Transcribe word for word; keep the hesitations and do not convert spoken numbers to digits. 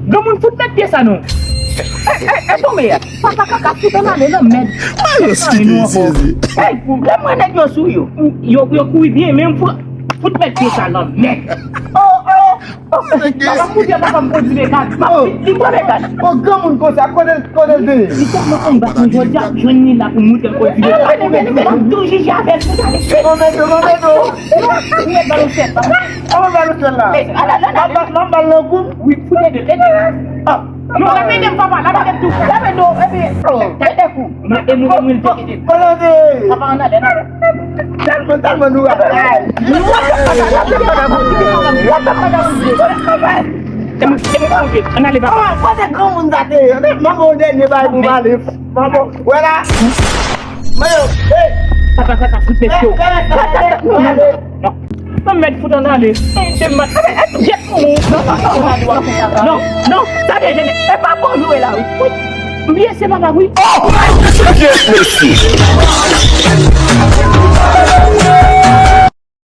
Granmoun fout mèt pye sa non. E, e, e tonbe a. Papa kaka fout an ale nan mèd. Ay, yo site sezi. Ey, lè m wè nèg yo sou yo. Yo, yo kouri byen, men m fout, fout mèt pye sa nan mèd. Oh, oh, oh. Papa m koute, papa m pran ti bekad. M ap li pran bekad. Oh, granmoun konsa, kote l, kote l te ye? Li tèlman anba tou, jodi a m jwenn li la pou m moutre l pran ti bekad. Mwen toujou jije avè l pou gade. Konbyen do, konbyen do? Mwen ba l sèt, papa. An mwen ba l sèt la. Mwen ba l nan kou. Wi, fout de, de. Ah. Non, la pede m, papa, la pede m tou. La pede m, epi, oh, pede kou. Non, e nou, e nou, pede. Papa, an ale, an ale. Talman, talman nou ap. An ale, papa. Manman, kote granmoun sa te ye? Manman, ou dènye bay pou pale. Manman, wè la. Mayo, hey. Papa, papa, fout mesye. Non, non, non. Non, mèt fout an ale. Ey, se mat. Ey, ey, jet pou ou. Non, non, non, non, non, non, non, sa dejennen. E pa bon jwe la, wi. Wi. M bliye se papa, wi. Oh! Jet, mesye.